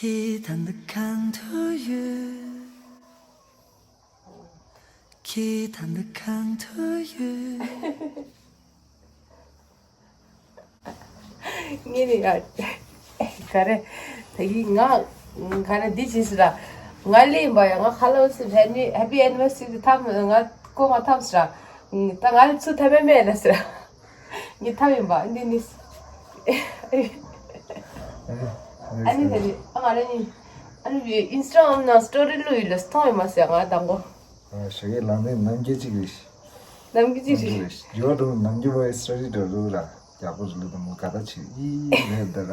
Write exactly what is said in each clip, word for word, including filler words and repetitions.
ཁྱེད་ད་འདི་གང་དུ་ཡོད། ཁྱེད་ད་འདི་གང་དུ་ཡོད། ངས་ནི་ཡ། ག་རེ། ད་ཡིན་ང་། ག་རེ་འདི་བྱས་ཟེར་ར། ང་ལས་ཡིན་པ་ཡ། ང་ཁ་ལོ་སི་ཧེ་ནི་ཧེ་པི་ཨེ་ནི་ཝར་སི་རི་ཐམ་ང་ཁོ་ང་ཐམ་ཟེར་ར། ད་ང་ལས་ཚུ་ཐེ་མེ་མེ་ལ་ཟེར་ར། ངས་ཐམ་ཡིན་པ་འདི་ནི། ཨ་ནི་ད་ནི་ཨ་ང་ར་ནི། ཨ་ནི་ཨིན་སི་ཊ་གྷ་རམ་ནང་སི་ཊོ་རི་བླུགས་ཡོད་ལ་མཐོང་ཡོད་མ་ཟེར་ང་དང་པོ། ཨ་ཞོགས་ཀས་ལངས་ནས་ནམ་རྒྱུན་གཅིག་རེད། ནམ་རྒྱུན་གཅིག་རེད། ཡོད་དང་ནམ་རྒྱུན་བའི་སི་ཊོ་རི་འགྲོ་རུ་ར། ཡག་པོ་རེད་ལ་དང་པོ་ག་ད་ཆི་ཡི་རེད་ད་ར།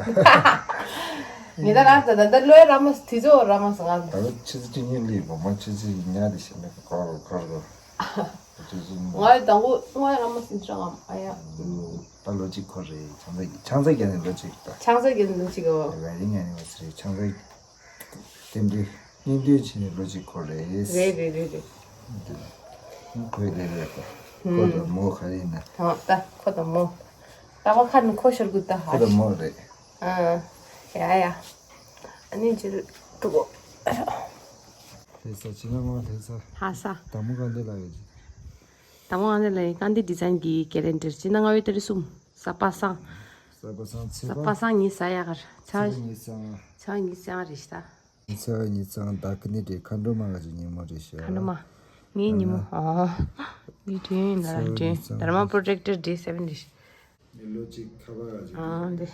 ངས་ད་ར་ད་ད་ད་ལོས་ར་མ་དུས་ཚོད་ར་མ་སོང་ང་། ད་ལོ་ཆུ་ཚོད་བཅུ་གཉིས་ལི་བོ་མ་ཆུ་ཚོད་ཉ་དེ་ཤི་མེད་གོ་གོ་གོ། ང་དང་པོ་ང་ར་མ་སིན་ཅང་ཨམ་ཨ་ཡ། ད་ལོ་གཅིག་འཁོར་རེད། ཆང་ས་ཆང་ས་རྒྱག་ནས་ལོ་གཅིག་ད། ཆང་ས་རྒྱག་ནས་ལོ་གཅིག་གོ། ཝེ་ཌིང་ཨེ་ནི་ཝར་སི་རི་ཆང་ས་རྟེན་འབྲེལ་གཉེན་སྟོན་བྱས་ནས་ལོ་གཅིག་འཁོར་རེད། རེད་རེད་རེད་རེད། འདི་ཁོའི་ལས་རེད་ཁོ། ཁོ་དང་མོ་ག་རེ་ཡིན་ན། ད་ད་ཁོ་དང་མོ། ད་བ་ཁ་ནི་ཁོ་ཤོར་གུ་ད་ཧ། ཁོ་དང་མོ་རེད། ཨ། ཡ་ཡ། ཨ་ནི་ཇི་ལ་ཐུག་གོ། ལྷ་ས་ཕྱི་ནང་ལྷ་ས། ལྷ་ས། དང་པོ་གང་འདི་ལ་ཡོད་ཅི། དང་པོ་གང་འདི་ལ་ཡོད་གང་འདི་ཌི་ཛའིན་གི་ཀེ་ལེན་ཌར་ཕྱི་ནང་ང་བའི་ཏ་རིག་གསུམ། ས་པ་སངས། ས་པ་སངས་ཚེས་པ། ས་པ་སངས་ཉི་ཤུ་རྩ་ལྔ་གར་ཚེས་པ་ཉི་ཤུ་རྩ་ལྔ། ཚེས་པ་ཉི་ཤུ་རྩ་ལྔ་རེད་ཤག་ད། ཚེས་པ་ཉི་ཤུ་རྩ་ལྔ་ད་ག་ནི་དེ་མཁའ་འགྲོ་མ་ག་ཅིག་ཉིན་མོ་རེད་ཤག་མཁའ་འགྲོ་མ། ངའི་ཉིན་མོ། ཨོ། འདི་དུས་ཡིན་ན་ར་ཚེས་པ་ཉི་ཤུ་རྩ་ལྔ། དར་མ་པོ་རོ་ཇེག་ཊར་ཌེ་སེ་ཝེན་རེད་ཤག་ལོ་གཅིག་ཁ་པར་ཨ་ཅིག་ཨ་འདི།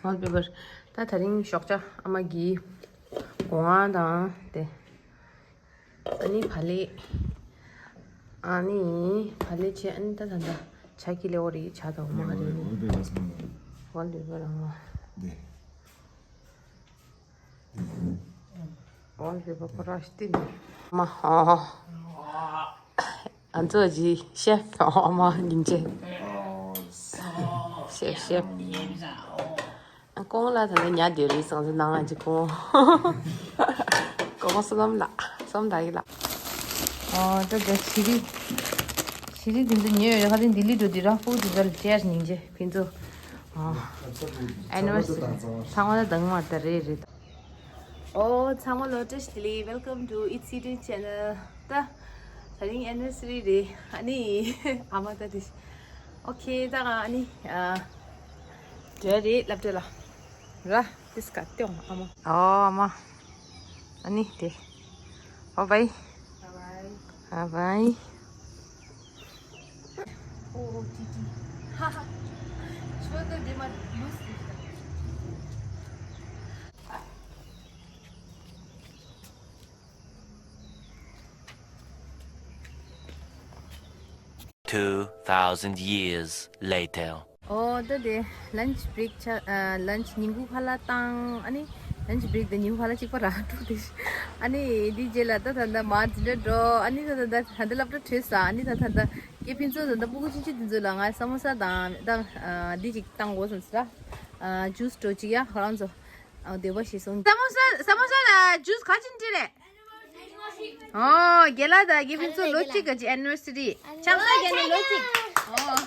ཝོལ་པེ་པར། ད་ད་རིང་ཞོགས་ཇ་ཨ་མ་གིས་སྒོ་ང་དང་དེ། ཨ་ནི་བག་ལེབ། ཨ་ནི་བག་ལེབ་བྱས། ཨ་ནི་ད་ད་ད་ཇ་ཁི་ལེ་འོ་རེད། ཇ་དང་མ་རེད། ཝོལ་པེ་པར་སམ་ཝོལ་པེ་པར་ཨ་མ། འདི། ཝོལ་པེ་པར་ཁོ་ར་ཤི་ཏི་ནི། མ་ཧོ། ཨ་ཚོ་ཇི་ཤེ་ཧྥ་ཨ་མ་སྙིང་རྗེ། ཤེ་ཤེ། ཨ་ཀོང་ལ་ད་ནི་ཉ་དེ་རི་སང་སི་ནང་ང་ཅི་ཀོང་། ཀོང་སོ་ནམ་ལ་སོམ་ད་ཡི་ལ། ཨོ་ད་ད་ཤི་རི། ཤི་རི་དེ་ཚོ་ཉོས་ཡོད་རེད། ཁ་དེ་ལྡི་ལི་འགྲོ་དུས་ར་ཧྥུ་དེ་ཚོ་ལ་ཅེར་སྙིང་རྗེ་ཕན་ཚུན། ཨ་ཨེ་ནི་ཝར་སི་རི་ཚང་མ་ད་དང་མ་ད་རེད་རེད། ཨོ་ཚང་མ་ལོ་བཀྲ་ཤིས་བདེ་ལེགས། Welcome to It's Eden Channel། ད་ད་རིང་ཨེ་ནི་ཝར་སི་རི་རེད། ཨ་ནི་ཨ་མ་ད་དེ། ཨོ་ཁེ་ད་ང་ཨ་ནི་ཨ་འདྲ་རེད་སླེབས་འདྲ་ལ། ར་དིས་ཀ་ཏོང་ཨ་མ། ཨོ་ཨ་མ། ཨ་ནི་དེ། ཨོ་བའི། ཨ་བའི། ཨོ་ཨོ་ཏི་ཏི། ཧ་ཧ། ཆོས་དོན་འདི་མ་ལུས་ཟིན། Two thousand years later. ཨོ་ད་དེ་ལན་ཆི་བྷི་རེག་ཆ་ཨ་ལན་ཆི་ཉིན་གུང་ཁ་ལག་བཏང་། ཨ་ནི་ལན་ཆི་བྷི་རེག་དེ་ཉིན་གུང་ཁ་ལག་གཅིག་པ་ར་དྲུག་དེ། ཨ་ནི་དེ་རྗེས་ལ་ད་ད་ད་མར་འཛིན་གྲྭ་འགྲོ། ཨ་ནི་ད་ད་ད་ད་ད་སློབ་གྲྭ་གྲོལ་ས། ཨ་ནི་ད་ད་ད་སྐྱེ་ཕན་ཚོ་ད་ད་སྤུ་གུ་ཆུང་ཆུང་དེ་ཚོ་ལ་ང་ས་མོ་ས་དང་ད་ཨ་འདི་ཅིག་བཏང་དགོས་བསམ་ས། ཨ་ཇུས་འགྲོ་ཅིག་ཡ་ཁོ་རང་ཚོ། ཨ་འདོད་པ་ཞིག་སོང་། ས་མོ་ས་ས་མོ་ས་ལ་ཇུས་ག་ཅིན་ཏི་རེད། ཨོ་རྒན་ལགས་དང་རྒན་ཕུན་ཚོགས་ལོ་གཅིག་གི་ཨེ་ནི་ཝར་སི་རི། ཆང་ས་རྒན་ལོ་གཅིག་ཨོ།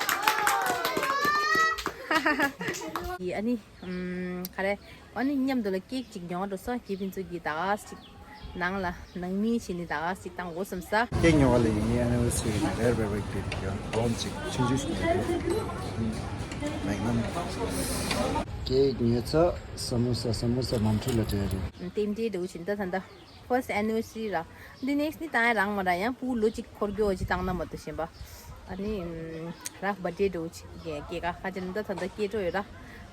ཨ་ནི་ཨམ་ག་རེ། ཨ་ནི་མཉམ་དུ་ལ་ཀེག་ཅིག་ཉོ་འགྲོ་སོང་། རྒན་ཕུན་ཚོགས་ཀྱིས་ད་ག་ཅིག་ནང་ལ་ནང་མི་བྱས་ནས་ད་ག་ཅིག་བཏང་དགོས་བསམ་ས། ཀེག་ཉོ་བ་ལ་ཡིན་ངའི་ཨེ་ནི་ཝར་སི་རི་རེད་བེ་བེ་ཀེག་ཡང་ཧོམ་ཅིག་ཆུང་ཆུང་ཞིག་ཉོས་རེད། ལེགས་ལམ། ཀེག་ཉོས་ཚར། ས་མོ་ས་ས་མོ་ས་མམ་ཁྲུ་ལ་སྤྲད་རེད། རྟེན་འབྲེལ་འདྲ་བོ་ཅིག་འདི་ད་ད་ཕར་སི་ཊི་ཨེ་ནི་ཝར་སི་རི་ར། འདི་ནེག་སི་ཊི་ནི་བཏང་ཡ་རང་མ་ར་ཡང་ཕྲུ་གུ་ལོ་གཅིག་འཁོར་རྒྱུ་ཅིག་བཏང་ན་མ་གཏོགས་གཞན་པ། ཨ་ནི་ར་བར་ཐ་ཌེ་འདྲ་བོ་ཅིག་གེ་གེ་ཀ་ཁ་ཅིག་འདི་ད་ད་སྐྱེ་འགྲོ་ཡོད་ར།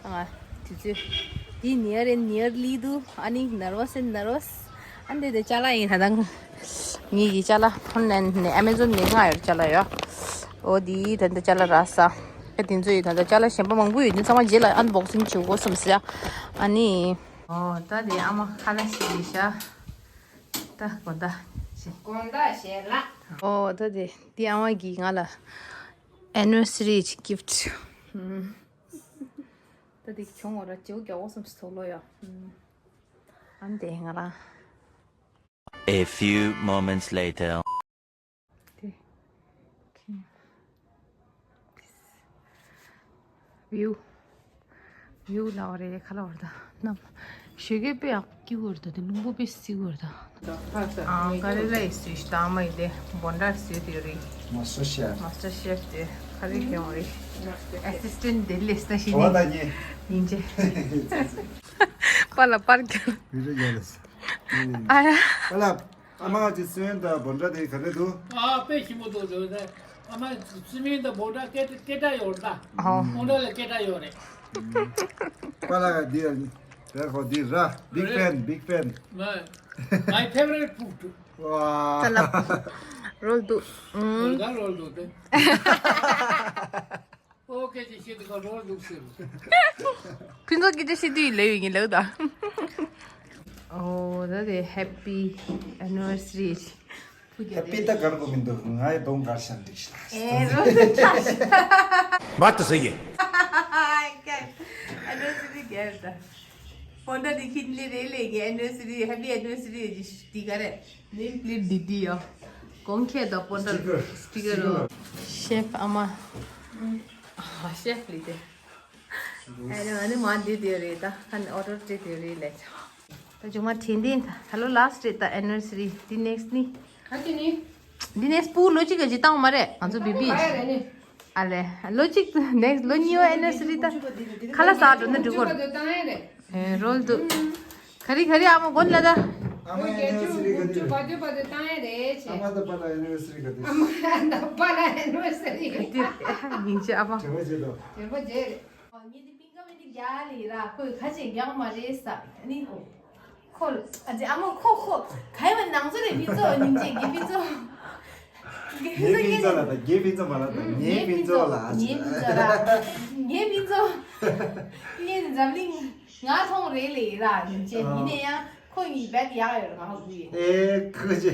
ཨ་དུས་ཚོད་འདི་near and nearly དུ། ཨ་ནི་nervous and nervous། ཨ་འདི་དེ་ཅ་ལག་ཡིན་ད་ད་ངེད་ཀྱི་ཅ་ལག་ཨོན་ལན་ནས་ཨེ་མེ་ཛོན་ནས་མངགས་ཡོད་ཅ་ལག་ཡོད། ཨོ་འདི་ད་ད་ཅ་ལག་ར་ས། ཨ་དེ་ཚོ་ཡིན་ད་ད་ཅ་ལག་གཞན་པ་མང་པོ་ཡོད། འདི་ཚང་མ་རྗེས་ལ་ཨན་བོག་སིང་བྱེད་དགོས་བསམ་སི་ཡ། ཨ་ནི། ཨོ་ད་དེ་ཨ་མ་ཁ་ལག་ཞིག་ཡིན་ཤག་ད་དགོང་དག་ཞེ། དགོང་དག་ཞེ་ལགས། ཨོ་ད་དེ་དེ་ཨ་མ་གིས་ང་ལ་ཨེ་ནི་ཝར་སི་རི་གི་གིཕ་ཊི། ད་དེ་གྱོང་བ་ར་བྱེའུ་རྒྱག་འོ་བསམ་སི་ཐོག་ལོ་ཡ། ཨ་དེ་ང་རང་། A few moments later. དེ། ཁྱི། བིའུ། བིའུ་ལ་བ་རེད་ཁ་ལ་བར་ད་ནམ། ཞོགས་ཀས་དཔེ་ཡག་ སྐྱིད་པོ་རེད་ད། དེ་རླུང་བུ་དཔེ་བསིལ་པོ་རེད་ད། ཨང་ཀ་རེ་ལ་ཡི་སུས་ད་མ་ཡི་དེ་བོན་ཌ་སུས་དེ་རེད། མ་སྟར་ཤེཕ། མ་སྟར་ཤེཕ་དེ་ཁ་རི་ཁེ་འོང་རེད། ཨེ་སིས་ཊེན་ཊི་དེ་ལས་ད་ཤི་ནི། ཉིན་ཅེ། པ་ལ་པར་ཀྱང་། བི་ཌི་ཡོ་རྒྱག་ལས། ཨ་ཡ། པ་ལ། ཨ་མ་ཅི་སུན་ད་བོན་ཌ་དེ་ག་རེ་འདུག་ཨ་དཔེ་ཞིམ་པོ་འདུག་ཟེར་བས། ཨ་མ་སུན་མིན་ད་བོན་ཌ་སྐད་སྐད་གྲགས་ཡོད་རེད་ད། ཨོ། བོན་ཌ་ལ་སྐད་གྲགས་ཡོད་རེད། པ་ལ་འདི་དེ་ཁོ་འདི་ར། Big fan, big fan. My, my favorite food. ཝ། ཙ་ལ། རོལ་འདུག་ཨུམ། ད་རོལ་འདུག་སྟེ། ཨོ་ཁེ་ཅི་ཤེས་འདུག་ག་རོལ་འདུག་ཟེར། ཕུན་ཚོགས་སྐད་ཆ་བཤད་དུས་ལེའུ་ཡིན་ལེའུ་ད། ཨོ་ད་དེ་ཧེ་པི་ཨེ་ནི་ཝར་སི་རི། ཧེ་པི་ད་གར་གོ་མི་འདུག་ང་ཡི་གདོང་དཀར་ཤག་འགྲིག་ཤག་ཨེ་རོལ་འདུག་ཆ་ཤག་མ་ད་ཟེར་གི། ཨེ་ནི་ཝར་སི་རི་རྒྱལ་ད། བོན་ཌ་དེ་ཁྱེད་ནི་རེད་ལེ་གི་ཨེ་ནི་ཝར་སི་རི་ཧེ་པི་ཨེ་ནི་ཝར་སི་རི་ཡི་དེ་ག་རེད། Name plate དེ་དེ་ཡོ། གོང་ཁེ་ད་བོན་ཌ་སི་ཊི་ཀར་སི་ཊི་ཀར་ཡོ། ཤེཕ་ཨ་མ། ཨ་ཤེཕ་ལི་དེ། ཨ་ནི་ཨ་ནི་མ་དེ་དེ་རེད་ད། ཨ་ནི་ཨོ་ཌར་དེ་དེ་རེད་ལེ། ད་ཅུང་མ་དྲན་དེ་ད་ཧ་ལོ་ལ་སི་ཊི་རེད་ད་ཨེ་ནི་ཝར་སི་རི། དེ་ནེག་སི་ཊི་ནི། ཨ་ཅི་ནི། འདི་ནས་སྤུ་ལོ་གཅིག་ག་ཅིག་བཏང་བ་མ་རེད། ང་ཚོ་བི་བི། ཨ་རེད་ནི། ཨ་ལེ། ལོ་གཅིག་ནེག་སི་ལོ་གཉིས་པ་ཨེ་ནི་ཝར་སི་རི་ད། ཁ་ལག་ཟ་འགྲོ་ན་འགྲིག་གོ། ཨེ་རོལ་འདུག་ག་རི་ག་རི་ཨ་མ་མགོན་ལ་ད། ཨ་མ་ཨེ་ནི་ཝར་སི་རི་ག་དུས་རེད། ཨ་མ་དང་པ་ལ་ཨེ་ནི་ཝར་སི་རི་ག་དུས། ཨ་མ་དང་པ་ལ་ཨེ་ནི་ཝར་སི་རི་ག་དུས། ཡིན་ཅེ་ཨ་མ། དྲན་པ་བརྗེད་དོ། དྲན་པ་བརྗེད་རེད། ངས་འདི་པིང་ཀ་མི་འདི་རྒྱག་ལེ་ར་ཁོས་ཁ་ཆེ་རྒྱག་མ་རེད་ས་ནི། ཁོ་ཨ་ཅེ་ཨ་མ་ཁོ་ཁོ་ག་ཡི་བ་ནང་ཚོ་རེད་ཕི་ཚོ་ཉིན་ཅེ་གི་ཕི་ཚོ། ངའི་ཕི་ཚོ་ལ་ད་ངའི་ཕི་ཚོ་མ་ལ་ད་ངའི་ཕི་ཚོ་ལ་ངའི་ཕི་ཚོ་ར་ངའི་ཕི་ཚོ། ངས་འཛམ་གླིང་ང་མཐོང་རེད་ལེ་ར་ཉིན་ཅེ་ཡིན་ནའི་ཡང་ཁོ་གཉིས་བེད་ཡག་ཡོད་ར་ང་ཧ་གོ་ཡོད། ཨེ་ཁོ་ཅེ།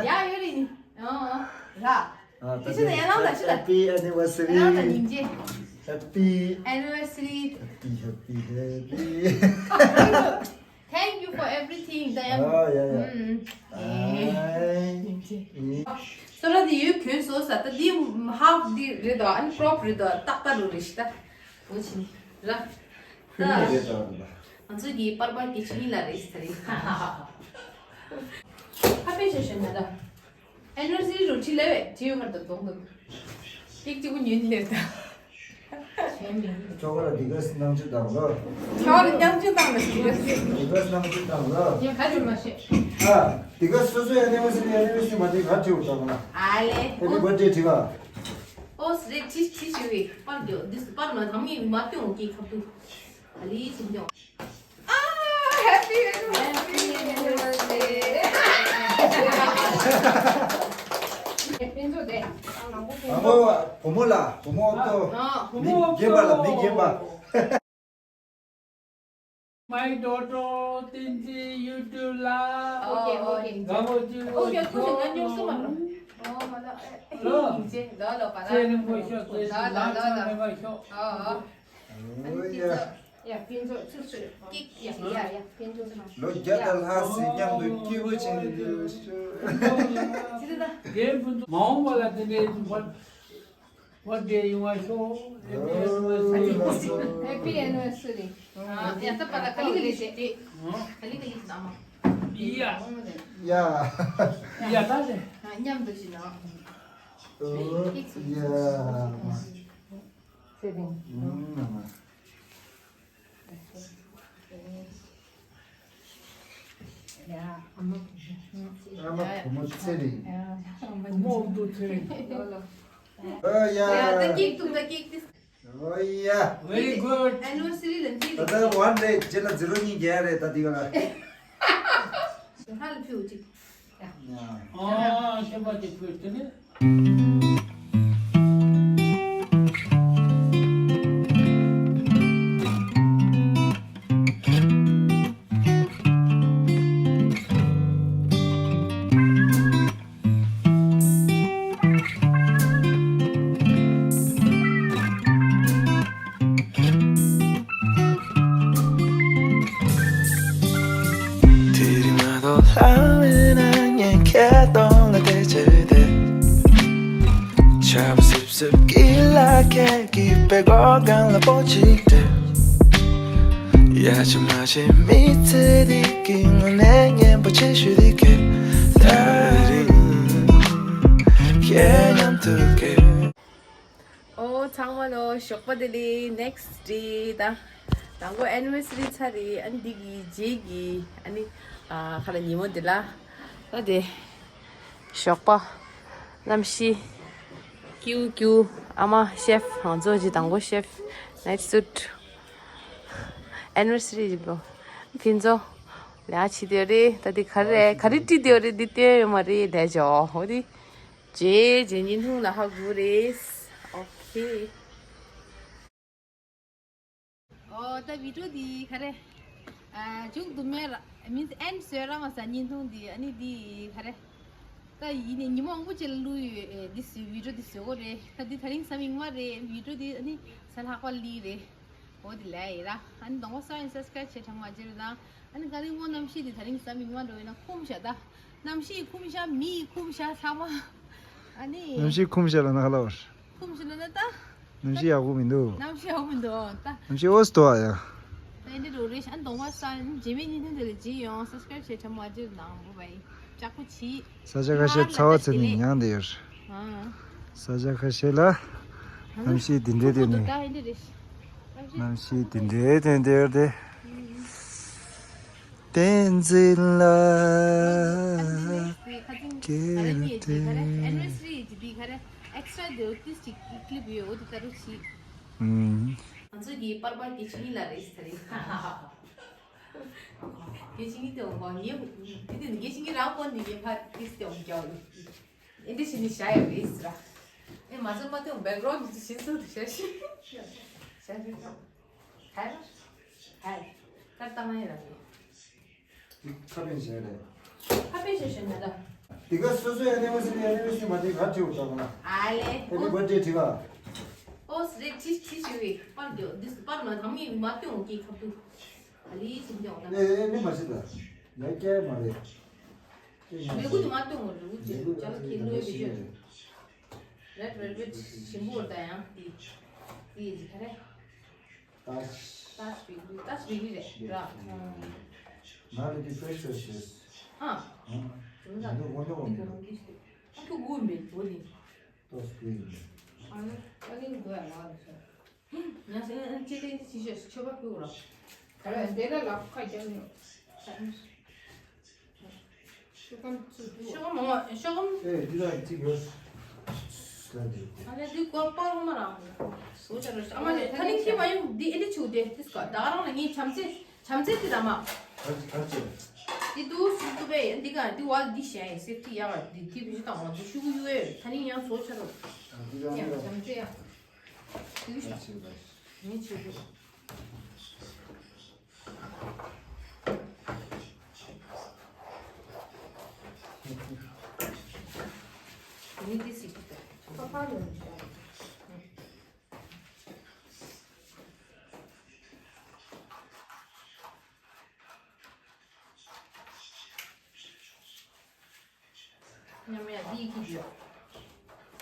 ཡག་ཡོད་རེད་ནི་ཨ་ར། ཨ་ད་དེ་ཕྱི་ནས་ཡར་ལངས་དང་ཕྱི་ལ། Happy anniversary. ཡར་ལངས་དང་ཉིན་ཅེ། Happy anniversary. Happy, happy, happy. Thank you for everything. ད་ཡང་། ཨ་ཡ་ཡ། ཨུམ། ཨེ། ཉིན་ཅེ། སོ་ར་དེ་ཡོད་གྱོན་སོ་ས་ད་དེ་ཧབ་དེ་རེད་དོ། ཨ་ནི་པྲོབ་རེད་དོ། ཏག་ཏག་རུ་རེད་ཤི་ད། འོ་ཆི་ནི་ར། ད་ཁྱོད་ནི་རེད་དོ་ར། ང་ཚོ་གི་པར་པར་གི་ཆི་ནི་ལ་རེད་ས་རེད། ཧ་པེ་ཤ་ཤ་ན་ད། ཨེ་ནི་ཝར་སི་རི་རུ་ཁྲི་ལེ་བས་ཁྲི་ཡོད་མར་དུ་གཏོང་དུ། ཏིག་ཏིག་པོ་ཉོས་ནི་ལེར་ད། ཁྱོད་ར་དེ་ག་སྣང་ཆུ་དང་ལོ། ཁྱོད་ར་སྣང་ཆུ་དང་ལོ་ཞིག་ལ། དེ་ག་སྣང་ཆུ་དང་ལོ། ཡ་ག་ཅུ་མ་ཤེས། ཨ། དེ་ག་སོ་སོའི་ཨེ་ནི་ཝར་སི་རི་ཨེ་ནི་ཝར་སི་རི་མ་དེ་ག་ཁྲི་བོ་དང་ལ། ཨ་ལེ། ཧེ་པི་བར་ཐ་ཌེ་ཁྲི་ག་ཨོ་སི་རེད་ཁྲི་ཁྲི་ཞུ་བའི་པར་འདོད་འདི་སུ་པར་མ་དང་མི་མ་སྟོན་འོང་གི་ཁབ་ཏུ། ཨ་ལི་ཅིན་ཅོ། ཨ་ཧེ་པི་ཨེ་ནི་ཝར་སི་རི། ཨ་མོ་བུ་མོ་ལ་བུ་མོ་ཨོ་ཏོ། ཨ་མི་རྒན་པ་ལ་མི་རྒན་པ། My daughter, Tinti YouTube ལ། ཨོ་ཀེ་ཨོ་ཀེ། དགའ་པོ་བྱུང་། ཨོ་ཀེ། ཁུ་ཆུ་ང་ཉོ་སུ་མ་ལོ། ཨོ་མ་ལོ། ཨེ་ཨེ་ཡིན་ཅེ་ལོ་ལོ་པ་ལ། ཚེ་རིང་པོ་ཤོག་ཚེ་ལོ་ལོ་ལོ་ལོ། ཨོ་ཨོ། ཨོ་ཡ། ཡ་ཕིན་ཚོ་ཚུར་ཚུར། ཀིག་ཡ་ཡ་ཡ་ཕིན་ཚོ་ཚུར། ལོ་བརྒྱ་དང་ལྷག་ཙམ་མཉམ་དུ་སྐྱིད་པོ་བྱས་ནས་སྡོད་ཤོག་ཅི་རེད་ད། རྒན་ཕུན་ཚོགས་མ་འོངས་པ་ལ་དེ་འདྲའི་བར་བར་བརྒལ་ཡོང་བ་ཤོག་ཨེ་མི་ཨེ་མི་ཨེ་མི་ཨེ་མི་ཧེ་པི་ཨེ་ནི་ཝར་སི་རི། ཨ་ཡ་ད་པ་ད་ག་ལི་ག་ལི་ཞིག་དེ། ག་ལི་ག་ལི་ཞིག་ཨ་མ། ཡ། ཡ། ཡ་ད་ལེ། མཉམ་དུ་ཞིག་ན། ཨོ་ཡ། ཚེ་རིང་། ཨུམ། ཨ་མ། ཨ་མ་བུ་མོ་ཚེ་རིང་། བུ་མོ་བུ་ཚེ་རིང་། ཨོ་ཡ། ཡ་ད་ཀིག་ཏུ་ད་ཀིག་ཏུ། ཨོ་ཡ། Very good. Anniversary ལ་འདི་ད་ལྟ་ཝན་རེད། རྗེས་ལ་ཛི་རོ་གཉིས་རྒྱག་ཡ་རེད་ད་འདི་ག་ལ། ཧ་ལ་ཕུལ་ཅིག་ཨ་ཤེས་པ་དེ་ཕུལ་དེ་ནི། དེ་རིང་མ་གཏོགས་ལྷ་མེད་ན་ངས་ཁྱེད་གདོང་ལ་བལྟས་བྱས་ཏེ། ཆར་པ་སིབ་སིབ་ཀྱི་ལ་ཁད་ཀྱི་པད་གོག་སྒང་ལ་པོ་གཅིག་སྤྲད། ཡ་ཅི་མ་ཅི་མི་ཚེ་འདི་གི་ངོ་ནས་སྙན་པོ་ཆེ་ཞུ་འདི་གེ། ད་རེ་རིང་ཁྱེད་མཉམ་དུ་གེ། ཨོ་ཚང་མ་ལོ་ཞོགས་པ་བདེ་ལེགས། ནེགསི་ཌེ་ད་དང་པོ་ཨེ་ནི་ཝར་སི་རི་ཚར་རེད། ཨ་ནི་འདི་གི་རྗེས་ཀྱི་ཨ་ནི་ཨ་ཁ་ལ་ཉིན་མོ་འདི་ལ་ད་དེ་ཞོགས་པ་གནམ་གཤིས་ཀྱིའུ་ཀྱིའུ། ཨ་མ་ཤེཕ་ང་ཚོ་གི་དང་པོ་ཤེཕ་ནའིཊ་སུཊ། ཨེ་ནི་ཝར་སི་རི་ཡིན་པོ། ཕིན་ཚོ་ལས་བྱེད་དེ་རེད། ད་དེ་ག་རེ་ག་རེ་བྲིས་དེ་རེད། འདི་བསྟན་ཡོད་མ་རེད། ལས་བྱ་འོ་དེ་རྗེས་རྗེས་བརྙན་ཐུང་ལ་ཧ་གོ་རེད། ཨོ་ཁེ། ཨོ་ད་བི་ཌི་ཡོ་འདི་ག་རེ་ཨ་མཇུག་བསྡུ་མེད་ར། མིན་ཨེན་ཌི་བཟོས་ར་མ་ཟ་བརྙན་ཐུང་འདི། ཨ་ནི་འདི་ག་རེ་ད་ཡིན་ནི་ཉི་མ་མང་པོ་ཅིག་ལ་བླུགས་ཡོད། ཨེ་འདི་བཟོས་བི་ཌི་ཡོ་འདི་བཟོས་གོ་རེད། ད་འདི་ད་རིང་གཟའ་མིག་དམར་རེད། བི་ཌི་ཡོ་འདི་ཨ་ནི་གཟའ་ལྷག་པ་སླེབས་རེད། འོ་དེ་ལས་ཡིན་ར། ཨ་ནི་གདོང་པ་གསར་ཡིན་སབ་སི་ཀ་རའིབ་བྱེད་དྲན་མ་བརྗེད་རོགས་གནང་། ཨ་ནི་ག་རེ་སྔོ་གནམ་གཤིས་དེ་ད་རིང་གཟའ་མིག་དམར་འགྲོ་ཡིན་ན་འཁུམ་ཤག་ད་གནམ་གཤིས་འཁུམ་ཤག་མི་འཁུམ་ཤག་ཚང་མ། ཨ་ནི་གནམ་གཤིས་འཁུམ་ཤག་ལ་ན་ཧ་ལ་བར། འཁུམ་ཤག་ལ་ན་ད། གནམ་གཤིས་ཡག་པོ་མི་འདུག་གནམ་གཤིས་ཡག་པོ་མི་འདུག་ད། གནམ་གཤིས་ཨོ་སི་ཏོ་ཨ་ཡ། ད་འདི་འགྲོ་རེད། ཨ་ནི་གདོང་པ་གསར་རྗེས་མའི་བརྙན་ཐུང་དེ་ལ་བརྗེད་ཡོང་། སབ་སི་ཀ་རའིབ་བྱེད་དྲན་མ་བརྗེད་རོགས་གནང་། བྷའི་བྷའི། ལྕགས་པོ་བྱིས། ས་ཆ་ཁ་ཤས་ཚ་བ་ཚ་ནས་མྱངས་བསྡད་ཡོད། ཨ། ས་ཆ་ཁ་ཤས་ལ་གནམ་གཤིས་འདི་འདྲའི་ཐོག་ནས། གནམ་གཤིས་འདི་འདྲའི་ཐོག་ནས་བསྡད་ཡོད་དེ། བསྟན་འཛིན་ལགས། ཁ་ཅིག་ཁ་ཅིག་ཨེ་ནི་ཝར་སི་རི་ཡི་འདི་ག་རེ་ཨེག་སི་ཊ་ར་དེ་ཏིས་ཅིག་ཀི་ལིབ་ཡོད། འོ་དེ་ལྟ་རུ་བྱིས། ང་ཚོ་གི་པར་པར་གྱི་ཆིངས་ཡིག་ལ་རེད་ཟེར་རེད། དགེ་བཤེས་ཀྱིས་དེ་འོང་གོ་ངས་དེ་དེ་དགེ་བཤེས་ཀྱིས་རང་བསྐོར་ནས་ངས་ཕར་ཏིས་དེ་འོང་རྒྱག་ཡོད། ཨེ་འདྲ་བྱས་ནས་བཞག་ཡོད་རེད་ཟེར། ཨེ་མ་ཚད་མ་དེ་འོང་བེག་གྷ་རའུན་ཌི་དེ་ཤིན་ཏུ་དེ་ཤ་ཤི་ཤ་ཤི་ཧའི་ཧའི་ད་ལྟ་ང་ཡིན་ར་རེད། ཁ་པན་བྱས་རེད། ཁ་པན་བྱས་བྱས་ན་ད། དེ་ག་སོ་སོའི་ཨེ་ནི་ཝར་སི་རི་ཨེ་ནི་ཝར་སི་རི་མ་དེ་ག་བྲིས་འོ་ད་གོ་ན། ཨ་ལེ། ཧེ་པི་བར་ཐ་ཌེ་བྲིས་ག་ཨོ་སི་རེད། ཁྲི་ཁྲི་ཞུ་བའི་པར་འདི་པར་ལ་དང་མི་མ་སྟོན་འོང་གི་ཁ་ཐུག་ཨ་ལི་ཞིག་འདི་འོང་ད། ཨེ་ཨེ་ནི་མ་ཤི་ད། ཡ་སྐྱེ་མ་རེད། མེ་གུ་དེ་མ་སྟོན་འོང་རེད། འུ་ཅག་ཅ་ལག་ཁྱེར་ལོས་བེད་སྤྱོད། རེད་ཝེལ་ཝེཊ་ཞིམ་པོ་ད་ཡང་དེ་དེ་ཡི་ག་རེ། ཏཱས། ཏཱས་བེ་ཀ་རི། ཏཱས་བེ་ཀ་རི་རེད་ར། ང་ལ་དེ་ཕེ་ཤོ་ཤེས། ཨ། ཨ། དེ་མོ་ད། འདི་དགོས་འདུག་འོང་གི་འདུག་ཨ་ཁྱོད་དགོས་མེད་དོ་དེ། ཏཱས་བེ་ཀ་རི། ཨ་ནི་ཨ་ནི་དགོས་ཡ་ལ་རེད་ཤག་ང་སེ་ཨ་ཅེ་ཏན་ཅི་ཤོས་མཆོད་པ་ཕུལ་ར། ག་རེ་འདི་ལ་ལག་ཁ་རྒྱབ་ནས། ཤོག་སྒམ་བཙུགས་འདུག་ཤོག་སྒམ་མང་བ། ཤོག་སྒམ། ཨེ་འདི་ལ་གཅིག་ཡོད། ལ་འདི། ཨ་ལས་འདི་ཀོ་པར་མ་རང་། བཟོ་བྱ་རོགས། ཨ་མ་ལས་ད་ནི་ཁྱི་མ་ཡོང་འདི་ཨེ་འདི་ཆུ་དེ་དེ་སྐ་ད་རང་ལ་ངའི་བྱམས་བརྩེ་བྱམས་བརྩེ་དེ་དང་མ། ག་ག་ཅི། འདི་འདུག་སུ་འདུག་པས་འདི་ག་འདི་བ་འདི་ཞན་སེབ་ཏི་ཡག་འདི་དེ་བི་ཞུ་དང་བ་འདི་ཤུ་གུ་ཡུ་ཨེ་ད་ནི་ཡང་བཟོ་བྱ་རོགས། ཨ་འདི་རང་ཡང་རང་བྱམས་བརྩེ་ཡག་འདི་བི་ཞུ་དང་། ངའི་ཆུ་གུ། ཉམས་ཡག་འདི་ཡི་གི་ཡོད།